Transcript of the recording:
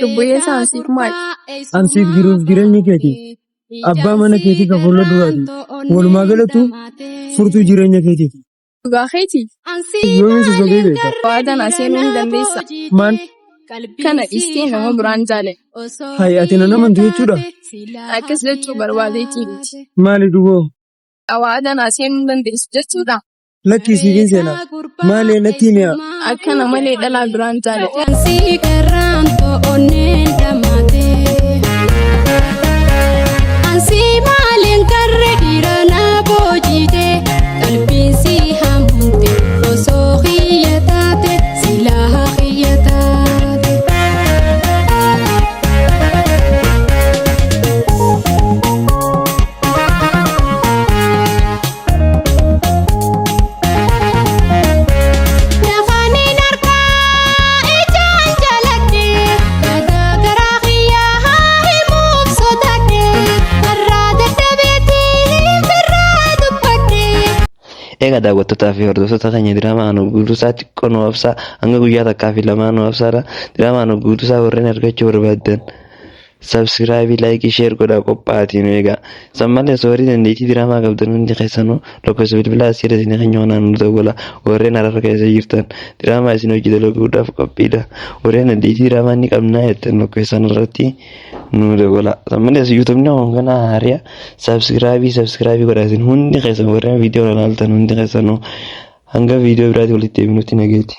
Lubbuyyee an siif maali? An siif jiruuf jireenya keeti. Abbaa mana keetii kan fuula duraati. Walumaa galattu furtuu jireenya keetiiti. Dhugaa keetii? Yoomiin si sobee beeka? Waadaa naa seenuu ni dandeessaa? Maal? Kana dhiistee nama biraan jaaladhe. Hayi ati nan amantu jechuudha? Akkas jechuu barbaadeetii miti. Maali duboo? Waadaa naa seenuu ni dandeessu jechuudha? Lakkii siifin seenaa. Maali natti himi haa? Akkana malee dhalaa biraan jaaladhe. Ansii garaan to'onneen dhammaate. Ansii maaliin karre dhiira na boojite. Qalbiin si hamuute osoo xiyya taate silaa xiyya taate. Nafaaniin harkaa ijaan jaaladhe yaada garaa kiyyaa himuuf sodaadhe karraa dadhabeetiin firraa dubbadhe. Egaa daawwattootaa fi hordoftoota keenya diraamaa anu guutuusaa xiqqoo nu obsaa hanga guyyaa takkaa fi lamaa nu obsaadha. Diraamaa anu guutuusaa warreen argachuu barbaaddan Subscribe, like, share godhaa qophaa'aatii nu eegaa. San malees warri dandeettii diraamaa qabdan hundi keessanuu lakkoofsa bilbilaa asirra isin keenya kanaan nu dawwala. Warreen harara keessa jirtan diraamaa isin hojii dalaguudhaaf qophiidha. Warreen dandeettii diraamaa ni qabnaa jettan lakkoofsa irratti nu dawwala. San malees yuutuubni kun kana haariya subscribe subscribe godhaa isin hundi keessan warreen viidiyoo ilaaltan hundi keessanuu hanga viidiyoo biraatti walitti deebinutti nageetti.